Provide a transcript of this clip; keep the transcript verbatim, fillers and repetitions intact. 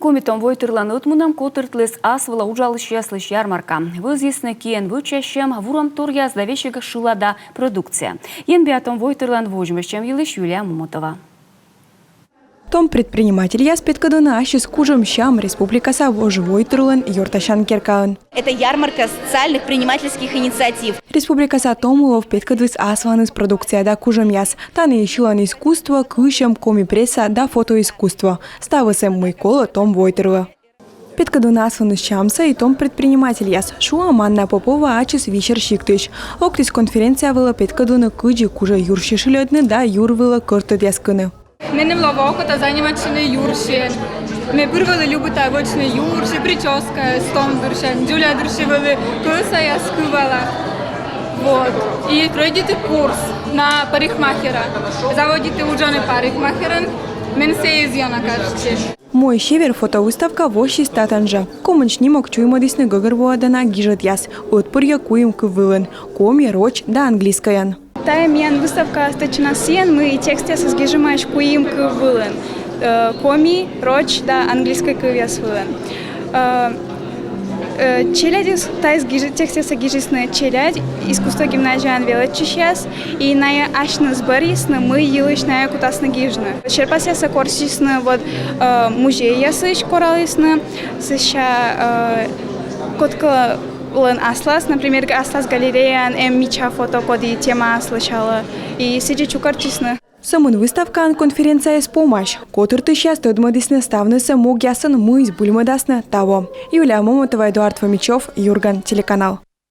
Коми том войтырлӧн ӧтмунӧм котыртліс ас вылӧ уджалысьяслысь ярмарка. Вӧзйисны киӧн вӧчасьӧм, вурӧмторъяс да весиг шылада продукция. Енбиа том войтырлӧн водзмӧстчӧм йылысь Юлия Момотова. Том предпринимательяс петкӧдӧны ассьыс кужӧмсям республикаса вож войтырлӧн ёртасян керкаын. Это ярмарка социальных предпринимательских инициатив. Республикаса том улов петкӧдліс асланыс продукция да кужӧмъяс. Тані и сьылан искусство, кысьӧм, коми пресса да фотоискусство. Ставыс эм, мый колӧ том войтырлы. Петкӧдлӧны асланыс сямсӧ и том предпринимательяс. Шуам, Анна Попова ачыс Висер сиктысь. Локтіс конференция вылӧ петкӧдлыны, кыдзи кужӧ юрси шыльӧдны да юр вылӧ кӧрт тӧдъяс кыны. Меным лоӧ окота заниматчыны юрсиӧн. Ме пыр вӧлі любита вӧчны юрси, причёскаяс том дырсянь, дзоля дырси вӧлі кӧсаяс кывала. Вот. И пройдиті курс на парикмахера. Заводиті уджавны парикмахерӧн. Мен сійӧ эз ёна кажитчы. «Мой север» фотовыставка восьтіс татӧн жӧ. Комын снимок чуймӧдісны гӧгӧрвоана гижӧдъяс. Ӧтпырйӧ куим кыв вылын: коми, роч да английскӧйӧн. Тайӧ миян выставка астӧчина сійӧн, мый текстъясӧс гижӧмаӧсь куим кыв вылын: э, коми, роч да английскӧй кывъяс вылын. Э, э, челядьыс тайӧс гижи-, текстъяссӧ гижисны челядь, искусство гимназияын велӧдчысьяс, и найӧ асьныс бӧрйисны, мый йылысь найӧ кутасны гижны. Серпасъяссӧ корсисны, вот, э, музейясысь коралісны, сэсся, э, кодкӧлӧн аслас, например, аслас галереяын эм мича фото, коді темаыс лӧсялӧ, и сідзи чукӧртчисны. Сӧмын выставкаын конференция эз помась. Котыртысьяс тӧдмӧдісны ставнысӧ могъясӧн, мый збыльмӧдасны таво. Юлия Момотова, Эдуард Фомичёв, «Юрган» телеканал.